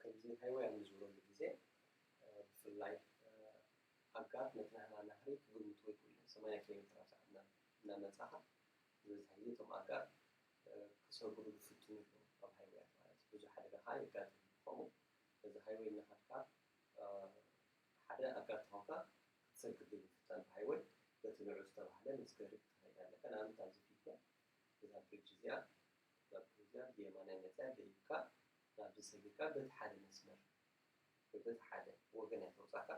ከምዚ ሃይወይ ኣብ ንዝብለሉ ግዜ ብፍላይ ኣጋር ነቲ ናህና ናህሪ ክግምቱ ይክእሉ እዮም። ሰማንያ ኪሎ ሜትር ኣብ ሰዓት እናመፃኻ ዝበዝሕ ግዜ እቶም ኣጋር ክሰግሩ ዝፍትኑ ኣለዉ ኣብ ሃይወያት ማለት ብዙሕ ሓደጋ ከዓ የጋጥም ከምኡ እዚ ሃይወይ እናኸድካ ሓደ ኣጋር ተኾንካ ክትሰግር ዘይምፍታን ብሃይወይ በቲ ንዑ ዝተባህለ መስገሪ ክትኸይድ ኣለካ ንኣብነት ኣብዚ ፊት እዛ ብሪጅ እዚኣ እዛ ብሪጅ እዚኣ ብየማናይ መፅያ ደይብካ ናብዚ ሰጊርካ በቲ ሓደ መስመር በቲ ሓደ ወገን እያ ተውፃካ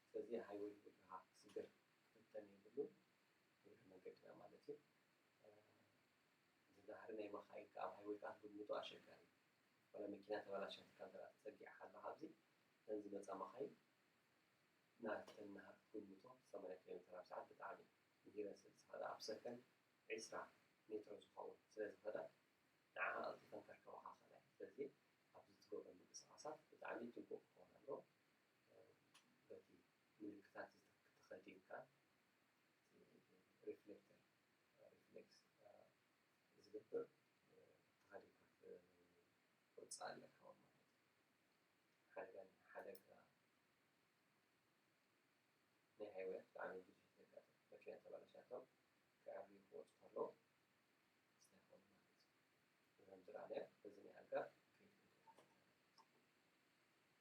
ስለዚ ሃይወይ ወድኻ ክስገር ክፍተን የብሉን እግረ መንገድና ማለት እዩ ዝዛህሪ ናይ መኻይን ከዓ ኣብ ሃይወይ ከዓ ክግምቶ ኣሸጋሪ እዩ ዋላ መኪና ተበላሻትካ እንተ ተፀጊዕካ ኣለካ ኣብዚ እተን ዝመፃ መኻይን ናተን ናሃር ክግምቶ ሰማንያ ኪሎ ሜትር ኣብ ሰዓት ብጣዕሚ ምሂረን ስለ ዝኸዳ ኣብ ሰከንድ ዒስራ ሜትሮ ዝኸውን ስለ ዝኸዳ ንዓኻ ቀልጢፈን ከርከባኻ ክእላ እየን። ስለዚ ኣብዚ ትገብሮ ምንቅስቓሳት ብጣዕሚ ጥንቁቕ ክኸውን ኣለዎ። በቲ ምልክታት ተኸዲንካ ሪፍሌክተር ሪፍሌክስ ዝገብር ተኸዲንካ ክትወፅእ ኣለካ ማለት እዩ። ሓደጋ ሓደጋ ናይ ሃይወይ ብጣዕሚ ብዙሕ ዘጋጥም መኪና ተበላሻቶም ክዕርዩ ክወፁ ከለዉ ክስታይ ክኾኑ ማለት እዩ። እዞም ዝረኣናዮ በዚ ናይ ኣጋር